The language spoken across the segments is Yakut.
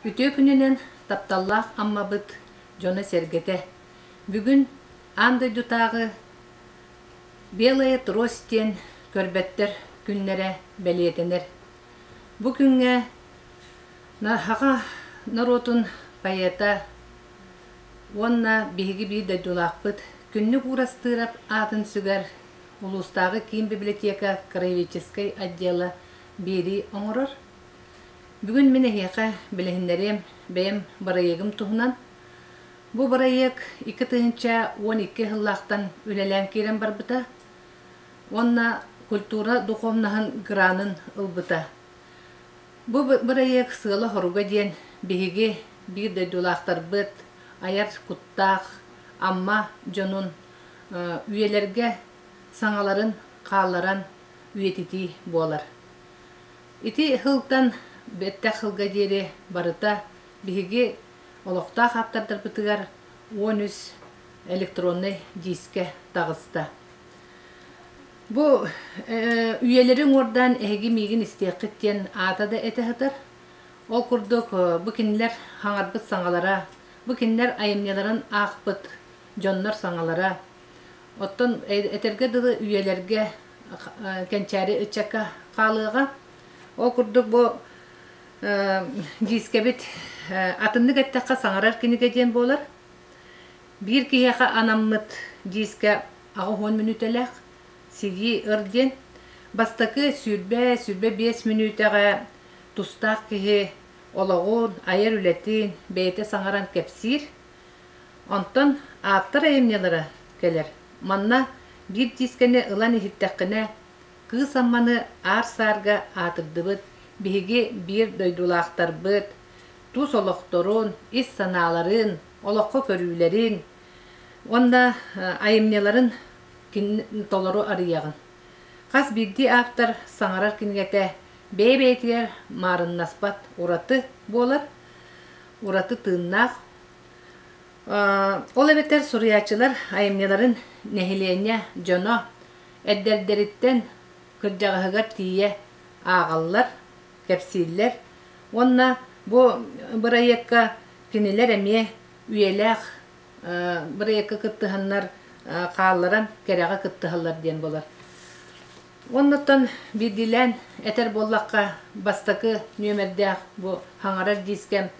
Үтүө күнүнэн тапталлаах Аммабыт дьоно-сэргэтэ! Бүгүн аан дойдутааҕы Белая трость диэн көрбөттөр күннэрэ бэлиэтэнэр. Бу күҥҥэ саха норуотун поэта уонна биһиги биир дойдулаахпыт Күннүк Уурастыырап аатын сүгэр улуустааҕы киин библиотека краеведческай отдела биэрии оҥорор. Бүгүн мин эһиэхэ билиһиннэриэм бэйэм бырайыагым туһунан. Бу бырайыак 2012 сыллаахтан үлэлээн киирэн барбыта уонна культура духовноһын гранын ылбыта. Бу бырайыак сыала-соруга диэн биһиги биир дойдулаахтарбыт айар куттаах Амма дьонун үйэлэргэ саҥаларын хаалларан үйэтитии буолар. Ити сылтан бэттэх сылга диэри барыта биһиги олохтоох ааптардарбытыгар 13 электроннай диискэ таҕыста. Бу үйэлэри уҥуордаан эһиги миигин истиэххит диэн аата да этэ сытар. Ол курдук бу кинилэр хаҥарбыт саҥалара, бу кинилэр айымньыларын аахпыт дьоннор саҥалара, оттон этэргэ дылы үйэлэргэ кэнчээри ыччакка хаалыаҕа. Ол курдук бу диискэбит атыннык эттэххэ саҥарар кинигэ диэн буолар. Биир киһиэхэ анаммыт диискэ 80 мүнүүтэлээх сигии ыр диэн. Бастакы 20-25 мүнүүтэҕэ тустаах киһи олоҕун, айар үлэтин бэйэтэ саҥаран кэпсиир. Онтон ааптар айымньылара кэлэр. Манна биир диискэни ылан иһиттэххинэ, Кыыс Амманы аар-саарга аатырдыбыт биһиги биир дойдулаахтарбыт тус олохторун, ис санааларын, олоххо көрүүлэрин уонна айымньыларын толору арыйаҕын. Хас биирдии автор саҥарар кинигэтэ бэйэ-бэйэтигэр маарыннаспат ураты буолар, ураты тыыннаах. Ол эбэтэр суруйааччылар айымньыларын нэһилиэнньэ дьоно эрдэрдэриттэн кырдьаҕаһыгар тиийэ ааҕаллар, кэпсииллэр уонна бу бырайыакка кинилэр эмиэ үйэлээх бырайыакка кыттыһаннар хаалларан кэрэҕэ кыттыһаллар диэн буолар. Оннуттан биирдиилээн этэр буоллахха, бастакы нүөмэрдээх бу хаҥарар диискэм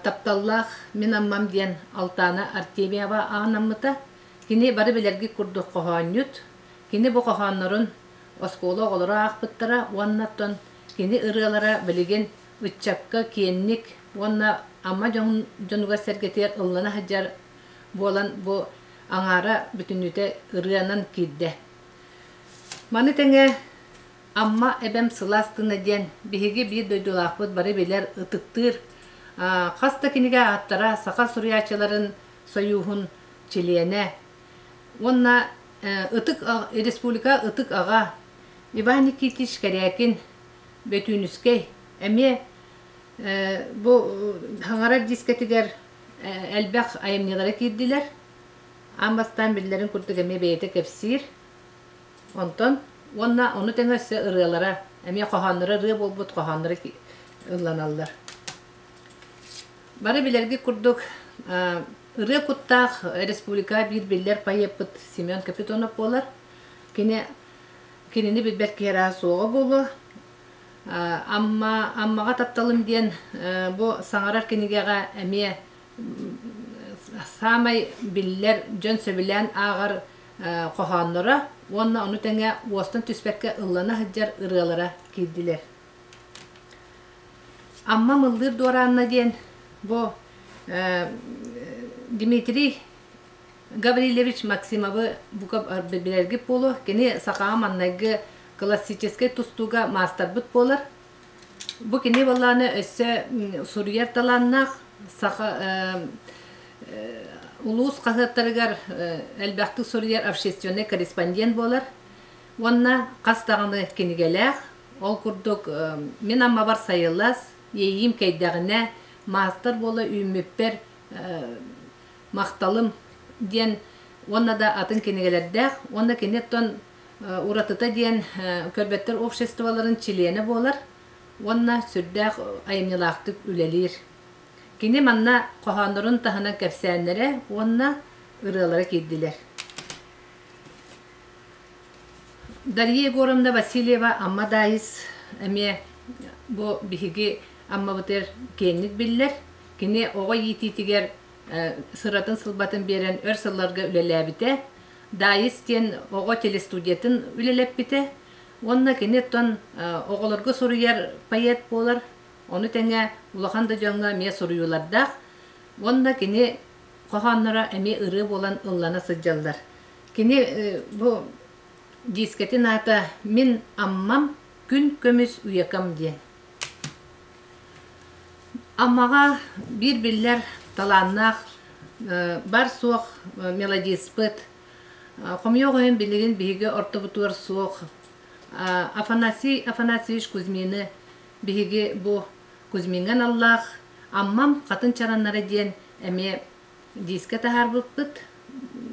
«Тапталлаах мин Аммам» диэн Алтаана Артемьева аанаммыта. Кини бары билэргит курдук хоһоонньут. Кини бу хоһооннорун оскуола оҕолоро аахпыттара уонна оттон кини ырыалара билигин ыччакка киэнник уонна Амма дьонугар-сэргэтигэр ыллана сылдьар буолан бу аҥаара бүтүннүүтэ ырыанан киирдэ. Маны тэҥэ Амма эбэм сылаас тына диэн биһиги биир дойдулаахпыт бары билэр, ытыктыыр хас да кинигэ ааптара, саха суруйааччыларын сойууһун чилиэнэ уонна ытык республика ытык аҕа Иван Никитич Кэрээкин Бөтүүнүскэй эмиэ бу хаҥарар дискэтигэр элбэх айымньылара киирдилэр. Аан бастаан биллэрин курдук эмиэ бэйэтэ кэпсиир. Онтон уонна ону тэҥэ өссө ырыалара, эмиэ хоһоонноро ырыа буолбут хоһоонноро ылланаллар. Бары билэргит курдук ырыа куттаах республика биир биллэр поэппыт Семен Капитонов буолар. Кини кинини билбэт киһи эрэ суоҕа буолуо. Амма Аммаҕа тапталым диэн бу саҥарар кинигэҕэ эмиэ саамай биллэр дьон сөбүлээн ааҕар хоһоонноро уонна ону тэҥэ уостан түспэккэ ыллана сылдьар ырыалара киирдилэр. Амма Мыллыыр Дуораанна диэн бу Дмитрий Гаврильевич Максимовы бука билэргит буолуо. Кини сахаҕа маннайгы классическай тустууга маастарбыт буолар. Бу кини буоллаҕына өссө суруйар талааннаах саха улуус хаһыаттарыгар элбэхтик суруйар общественнай корреспондент буолар уонна хас даҕаны кинигэлээх. Ол курдук мин Аммабар сайылас, иэйиим кэйдэҕинэ, маастар буола үүммүппэр махталым диэн уонна да атын кинигэлэрдээх уонна кини оттон уратыта диэн көрбөттөр обществоларын чилиэнэ буолар. уонна сүрдээх айымньылаахтык үлэлиир. Кини манна хоһооннорун таһынан кэпсээннэрэ уонна ырыалара киирдилэр. Дарья Егоровна Васильева Амма Даайыс эмиэ бу биһиги Аммабытыгар киэҥник биллэр. Кини оҕо иитиитигэр сыратын-сылбатын биэрэн өр сылларга үлэлээбитэ. Даайыс диэн оҕо телестудиятын үлэлэппитэ. Уонна кини оттон оҕолорго суруйар поэт буолар. Ону тэҥэ улахан да дьоҥҥо эмиэ суруйуулардаах. Уонна кини хоһоонноро эмиэ ырыа буолан ыллана сылдьаллар. Кини бу диискэтин аата «Мин Аммам, күн көмүс уйакам» диэн. Аммаҕа биир биллэр талааннаах бар суох мелодиспыт, хомойуох иһин билигин биһиги ортобутугар суох Афанасий Афанасьевич Кузьмины биһиги бу Кузьмиҥҥа аналлаах «Аммам хатын чараннара» диэн эмиэ диискэ таһаарбыппыт.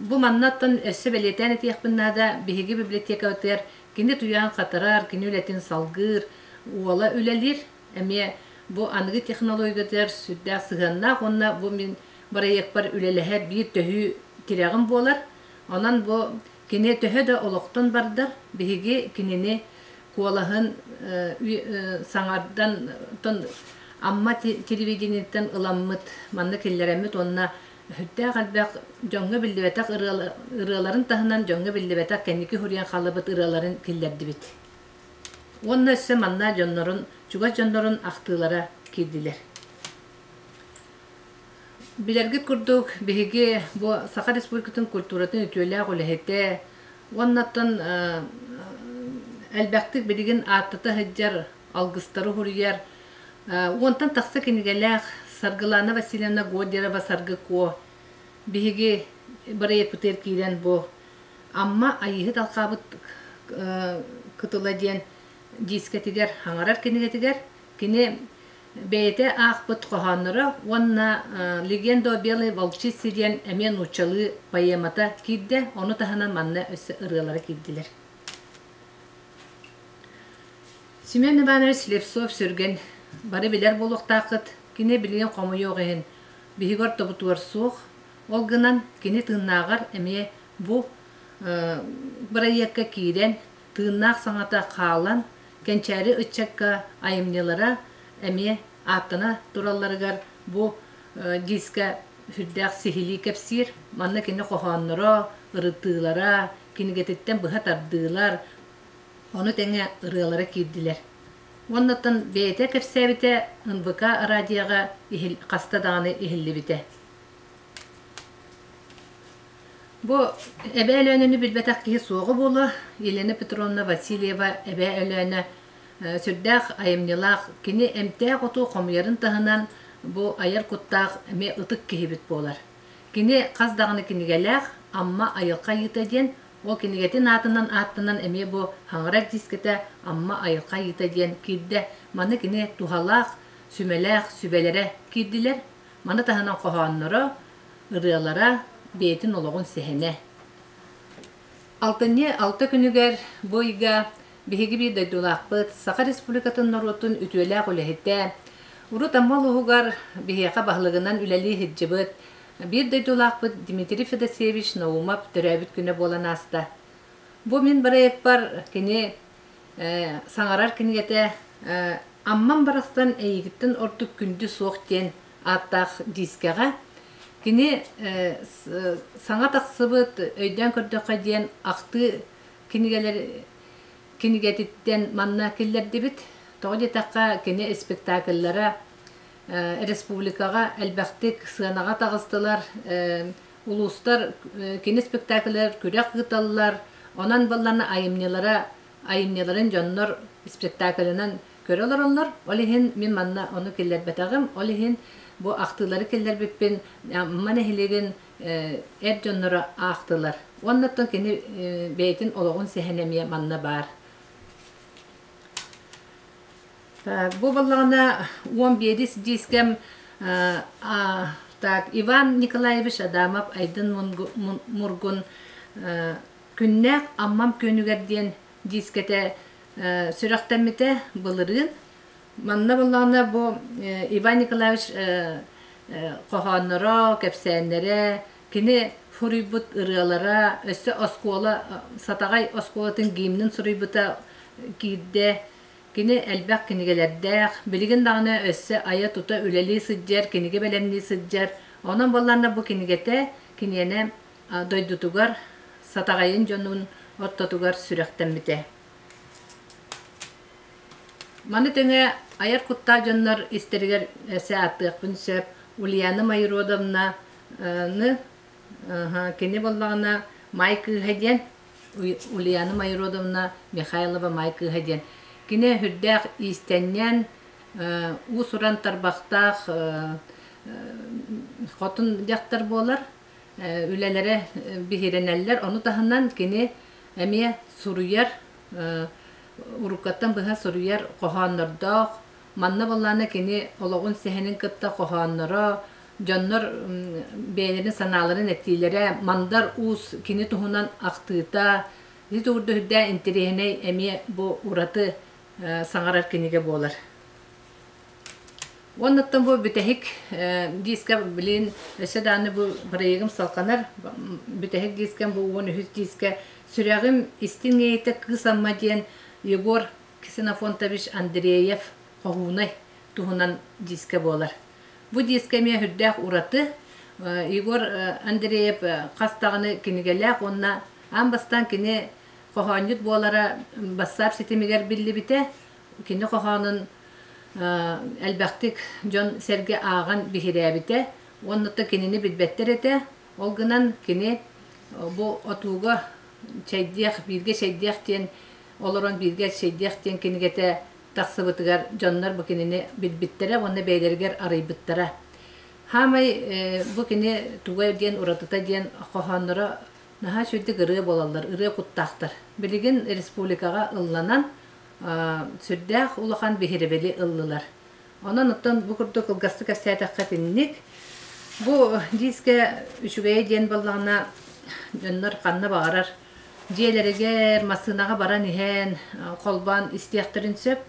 Бу маннаттан өссө бэлиэтээн этиэхпин наада, биһиги библиотекабытыгар кини туйаан хатарар, кини үлэтин салгыыр, уола үлэлиир. Эмиэ бу аныгы технологиятыгар сүрдээх сыһыаннаах уонна бу мин бырайыакпар үлэлэһэр биир төһүү тирэҕим буолар. Онон бу кини төһө да олохтон бардар, биһиги кинини куолаһын саҥардан Амма телевидениеттэн ыламмыт, манна киллэрэммит уонна сүрдээх элбэх дьоҥҥо биллибэтэх ырыаларын таһынан дьоҥҥо биллибэтэх кэнники суруйан хаалбыт ырыаларын киллэрдибит. Уонна өссө манна дьоннорун, чугас дьоннорун ахтыылара киирдилэр. Билэргит курдук, биһиги бу Саха Республикатын культуратын үтүөлээх үлэһитэ уоннаттан элбэхтик билигин ааттата сылдьар, алгыстары суруйар, уонтан тахса кинигэлээх Саргылана Васильевна Годерова Саргы Куо биһиги бырайыакпытыгар киирэн бу Амма Айыыһыт алхаабыт кытыла диэн диискэтигэр, хаҥарар кинигэтигэр кини бэйэтэ аахпыт хоһоонноро уонна «Легенда о белой волчице» диэн эмиэ нууччалыы поэмата киирдэ, ону таһынан манна өссө ырыалара киирдилэр. Семен Иванович Слепцов-Сүргэн бары билэр буолуохтааххыт, кини билигин хомойуох иһин биһиги ортобутугар суох, ол гынан кини тыыннааҕар эмиэ бу бырайыакка киирэн, тыыннаах саҥата хаалан, кэнчээри ыччакка айымньылара эмиэ ааттана туралларыгар бу диискэ сүрдээх сиһилии кэпсиир. Манна кини хоһоонноро, ырытыылара, кинигэтиттэн быһа тардыылар, ону тэҥэ ырыалара киирдилэр. Уоннаттан бэйэтэ кэпсээбитэ НВК радиоҕа хаста даҕаны иһиллибитэ. Бу Эбээ Өлөөнөнү билбэтэх киһи суоҕа буолуо. Елена Петровна Васильева Эбээ Өлөөнө сүрдээх айымньылаах, кини эмтээх оту хомуйарын таһынан бу айар куттаах эмиэ ытык киһибит буолар. Кини хас даҕаны кинигэлээх Амма айылҕа айыыта диэн, ол кинигэтин аатынан ааттанан эмиэ бу хаҥарар дискэтэ Амма айылҕа айыыта диэн киирдэ. Маны кини туһалаах, сүмэлээх сүбэлэрэ киирдилэр. Маны таһынан хоһоонноро, ырыалара, бэйэтин олоҕун сэһэнэ. Алтынньы алта күнүгэр бу ыйга биһиги биир дойдулаахпыт, Саха Республикатын норуотун үтүөлээх үлэһитэ, урут Амма улууһугар биһиэхэ баһылыгынан үлэлии сылдьыбыт биир дойдулаахпыт Дмитрий Федосеевич Наумов төрөөбүт күнэ буолан ааста. Бу мин бырайыакпар кини саҥарар кинигэтэ Аммам барахсан эйигиттэн ордук күндү суох диэн ааттаах диискэҕэ кини саҥа тахсыбыт өйдөөн көрдөххө диэн ахтыы кинигэлэр кинигэтиттэн манна киллэрдибит. Тоҕо диэтэххэ, кини спектакльлара республикаҕа элбэхтик сыанаҕа таҕыстылар, улуустар кини спектакльлэр күрэх ыыталлар, онон буоллаҕына айымньылара айымньыларын дьоннор спектаклынан көрө олороллор. Ол иһин мин манна ону киллэрбэтэҕим. Ол иһин бу ахтыылары киллэрбиппин Амма нэһилиэгин эр дьонноро аахтылар. Уоннаттан кини бэйэтин олоҕун сэһэнэ эмиэ манна баар. Бу буоллаҕына уон биэдис диискэм так Иван Николаевич Адамов Айдын Мургун Күннээх Аммам күөнүгэр диэн диискэтэ сүрэхтэммитэ былырыын. Манна буоллаҕына бу Иван Николаевич хоһоонноро, кэпсээннэрэ, кини суруйбут ырыалара, өссө оскуола Сатаҕай оскуолатын гимнин суруйбута киирдэ. Кини элбэх кинигэлэрдээх, билигин даҕаны өссө айа-тута үлэлии сылдьар, кинигэ бэлэмнии сылдьар. Онон буоллаҕына бу кинигэтэ киниэнэ дойдутугар Сатаҕайын дьонун ортотугар сүрэхтэммитэ. Маны тэҥэ айар куттаах дьоннор истэригэр өссө ааттыахпын сөп Ульяна Майродовнаны кини буоллаҕына Маай кыыһа диэн Ульяна Майродовна Михайлова Маай кыыһа диэн. Кини сүрдээх иистэнньэн, уус-уран тарбахтаах хотун дьахтар буолар. Үлэлэрэ биһирэнэллэр. Ону таһынан кини эмиэ суруйар, уруккаттан быһа суруйар хоһооннордоох. Манна буоллаҕына кини олоҕун сэһэнин кытта хоһоонноро, дьоннор бэйэлэрин санааларын этиилэрэ, Мандар Уус кини туһунан ахтыыта, ити тугурда үрдээх интэриэһинэй эмиэ бу ураты саҥарар кинигэ буолар. Уоннаттан бу бүтэһик диискэ билин өссө даҕаны бу бырайыагым салҕанар. Бүтэһик диискэм бу 13 диискэ Сүрэҕим истиҥ иэйитэ Кыыс Амма диэн Егор Ксенофонтович Андреев Хоһуунай туһунан диискэ буолар. Бу диискэ эмиэ сүрдээх ураты. Егор Андреев хас даҕаны кинигэлээх уонна аан бастаан кини хоһоонньут буолара бассаап ситимигэр биллибитэ. Кини хоһоонун элбэхтик дьон-сэргэ ааҕан биһирээбитэ уонна кинини билбэттэр этэ. Ол гынан кини бу отууга чэйдиэх, бииргэ чэйдиэх диэн олорон бииргэ чэйдиэх диэн кинигэтэ тахсыбытыгар дьоннор бу кинини билбиттэрэ уонна бэйэлэригэр арыйбыттара. Хаамай бу кини туга диэн уратыта диэн хоһоонноро наһаа үчүгдүк ырыа буолаллар, ырыа куттаахтар. Билигин республикаҕа ылланан сүрдээх улахан биһирэбили ыллылар. Онон оттон бу курдук кылгастык кэпсээтэххэ итинник. Бу диискэ үчүгэйэ диэн буоллаҕына дьоннор ханна баҕарар дьиэлэригэр, массыынаҕа баран иһэн холбоон истиэхтэрин сөп.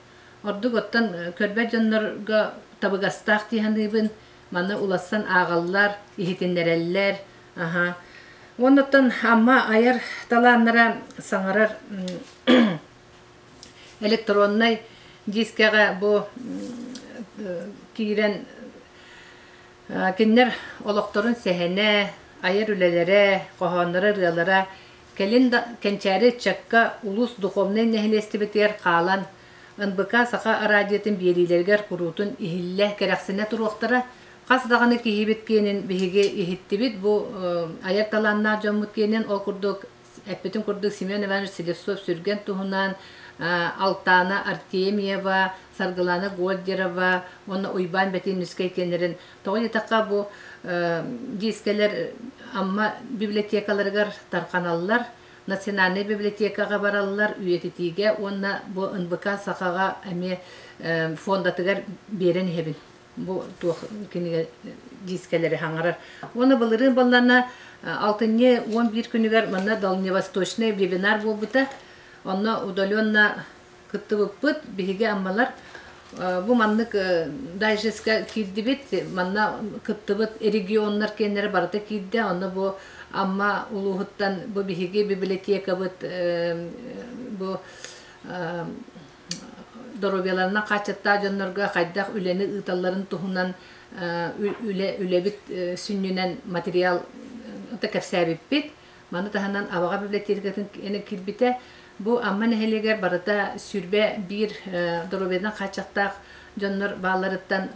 Ордук оттон көрбөт дьоннорго табыгастаах дии саныыбын. Маны улассан ааҕаллар, иһитиннэрэллэр. Аха. Уонна оттон Амма айар талааннара саҥарар электроннай дискэҕэ бу киирэн кинилэр олохторун сэһэнэ, айар үлэлэрэ, хоһоонноро, ырыалара кэлин да кэнчээри ыччакка улуус духовнай нэһилиэстибэтигэр хаалан НБК Саха араадьыйатын биэриилэригэр куруутун иһиллэ, кэрэхсэнэ туруохтара. Хас даҕаны киһибит киэнин биһиги иһиттибит, бу айар талааннаах дьоммут киэнин ол курдук Эппитим курдук, Семен Иванович Селивцов-Сүргэн туһунан Алтана Артемьева, Саргылана Гольдерова уонна Уйбаан Бэтиимискэй киэннэрин тоҕо диэтэххэ бу диискэлэр Амма библиотекаларыгар тарҕаналлар, Национальнай библиотекаҕа бараллар, үйэтитиигэ уонна бу НВК Сахаҕа эмиэ фондатыгар биэрэн иһэбин. Бу туох кинигэ диискэлэри хаҥарар. Уонна былырыын буоллаҕына алтынньы 11 күнүгэр манна дальневосточный вебинар буолбута. Онно удаленно кыттыбыппыт. Биһиги аммалар бу маннык дайджестка киирдибит. Манна кыттыбыт регионнар киэннэрэ барыта киирдэ. Онно бу Амма улууһуттан бу биһиги библиотекабыт бу доруобуйаларынан хааччахтаах дьоннорго хайдах үлэни ыыталларын туһунан үлэ үлэбит сүнньүнэн материал кэпсээбиппит. Маны таһынан Абаҕа библиотекатын киирбитэ. Бу Амма нэһилиэгэр барыта 21 доруобуйанан хааччахтаах дьоннор баалларыттан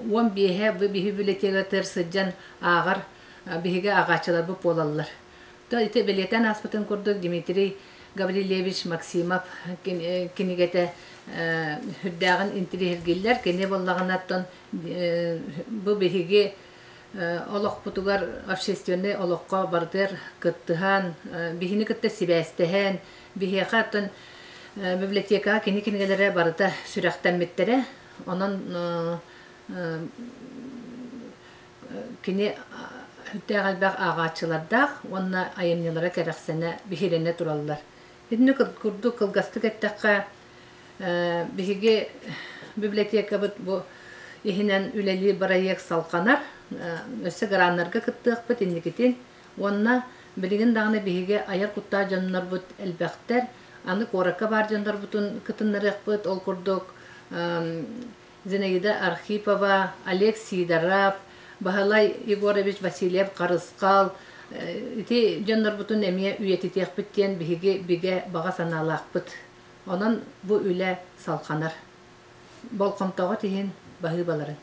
15-э бу биһи библиотекатыгар сылдьан ааҕар биһиги ааҕааччыларбыт буолаллар. То ити бэлиэтээн ааспытын курдук Дмитрий Гаврильевич Максимов кинигэтэ сүрдээҕин интириэһиргииллэр. Кини буоллаҕына оттон бу биһиги олохпутугар общественнай олоххо барытыгар кыттыһан, биһини кытта сибээстэһэн, биһиэхэ оттон библиотекаҕа кини кинигэлэрэ барыта сүрэхтэммиттэрэ. Онон Кини сүрдээх элбэх ааҕааччылардаах уонна айымньылара кэрэхсэнэ, биһирэнэ тураллар. Итини курдук кылгастык эттэххэ, биһиги библиотекабыт бу иһинэн үлэлиир бырайыак салҕанар. Өссө граннарга кыттыахпыт инникитин. Уонна билигин даҕаны биһиги айар куттаах дьоннорбут элбэхтэр. Аны куоракка баар дьоннорбутун кытыннарыахпыт. Ол курдук Зинаида Архипова, Олег Сидоров, Баһылай Егорович Васильев Харысхал ити дьоннорбутун эмиэ үйэтитиэхпит диэн биһиги бигэ баҕа санаалаахпыт. Онон бу үлэ салҕанар. Болҕомтоҕут иһин баһыыбаларын.